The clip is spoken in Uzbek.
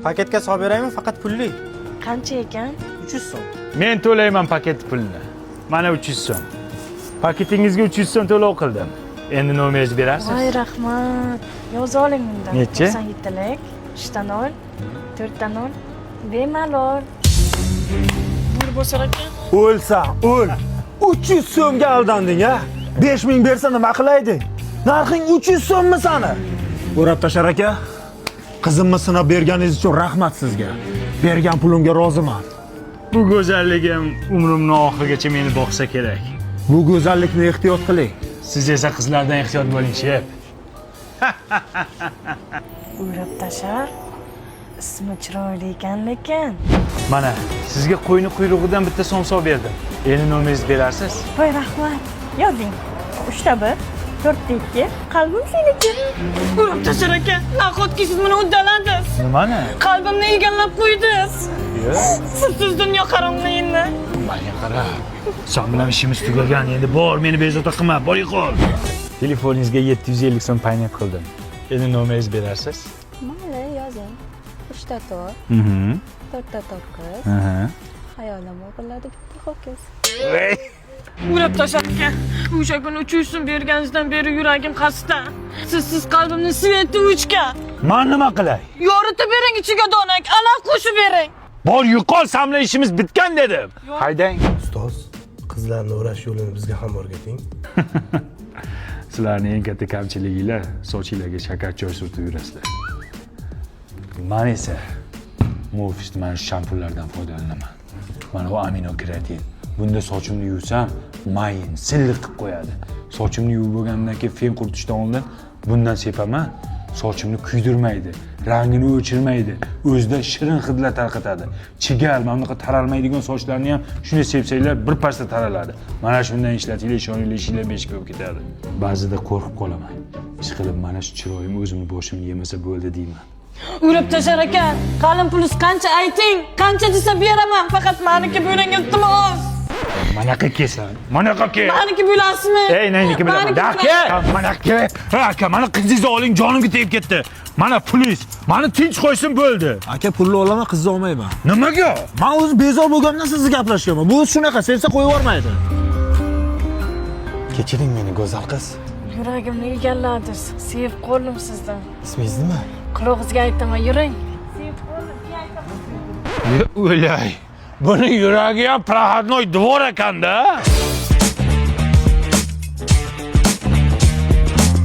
Paketga solib beraymi, faqat pulli? Qancha ekan? 300 so'm. Men to'layman paket pulini. Mana 300 so'm. Paketingizga 300 so'm to'lov qildim. Endi nomeringizni berasiz? Voy, rahmat. Yozib oling unda. Nechi? 97lik, 3 ta 0, 4 ta 0. Bemalol. Mo'r bosar ekan. O'lsan, o'l. 300 so'mga aldanding, a? 5000 bersa nima qilayding? Narxing 300 so'mmi sani? O'rab tashar aka, qizimni sinab berganingiz uchun rahmat sizga. Bergan pulimga roziman. Bu go'zalligim umrimni oxirigacha meni boqsa kerak. Bu go'zallikni ehtiyot qiling. Siz esa qizlardan ehtiyot bo'ling, shef. O'rab tashar. Ismi chiroyli ekan lekin. Mana sizga qo'yni quyrug'idan bitta somsa berdim. Endi nomeringizni berasiz? Voy, rahmat. Yozing. 3 ta 1, 4 ta 2, qalbim seniki. O'rab tashar aka, nahotki siz buni uddaladingiz? Nimani? Qalbimni egallab qo'ydingiz. Yo'q. Sizsiz dunyo qorong'i endi. Manga qara. Sen bilan ishimiz tugagan. Endi bor, meni bezovta qilma. Bor, yo'qol. Telefoningizga 750 so'm paynet qildim. Endi nomeringizni berasiz? Mayli, yozing. Uchta to'rt, to'rtta to'qqiz. Xayolim o'g'irladi bitta ho'kiz. O'rab tashar aka, o'sha kuni 300 so'm berganingizdan beri yuragim xasta. Sizsiz qalbimni свет i o'chgan. Man nima qilay? Yoritib bering ichiga donak, alaf qo'shib bering. Bor, yo'qol, san bilan ishimiz bitgan dedim. Haydang. Ustoz, qizlarni o'rash yo'lini bizga ham o'rgating. Sizlarning eng katta kamchiliginglar sochinglarga shakar choy surtib yurasizlar. Man esa Morfisni mana shu shampunlardan foydalanaman. Mana bu amino keratin. Bunda sochimni yuvsam, mayin, silliq qilib qo'yadi. Sochimni yuvib bo'lgandan keyin fen quritishdan oldin bundan sepaman. Sochimni kuydirmaydi, rangini o'chirmaydi, o'zida shirin hidlar tarqatadi. Chigal, mana bunaqa taralmaydigan sochlarni ham shunday sepsanglar bir pasda taraladi. Mana shundan ishlatinglar, ishoninglar, ishinglar besh bo'lib ketadi. Ba'zida qo'rqib qolaman. Ishqilib mana shu chiroyim o'zimni boshimni yemasa bo'ldi deyman. O'rab tashar aka, qalin pulingiz qancha, ayting? Qancha desa beraman, faqat maniki bo'ling, iltimos. Manaqa kelsan, manaqa kel. Maniki bo'lasizmi? Ey, neniki bilaman. Maniki Da kel. Mana kel. Ha, aka, mana qizingizni oling, jonimga tegib ketdi. Mana pulingiz. Mani tinch qo'ysin bo'ldi. Aka, pulni olaman, qizni olmayman. Nimaga? Man o'zi bezor bo'lganimdan sizni gaplashganman. Bu shunaqa, sevsa qo'yib yubormaydi. Kechiring meni, go'zal qiz. Yuragimni egalladingiz. Sevib qoldim sizdan. Ismingiz nima? Qulog'ingizga aytaman, yuring. Sevib qoldim, keyin aytaman. O'lay. Buni yuragi ham проходной двор ekanda.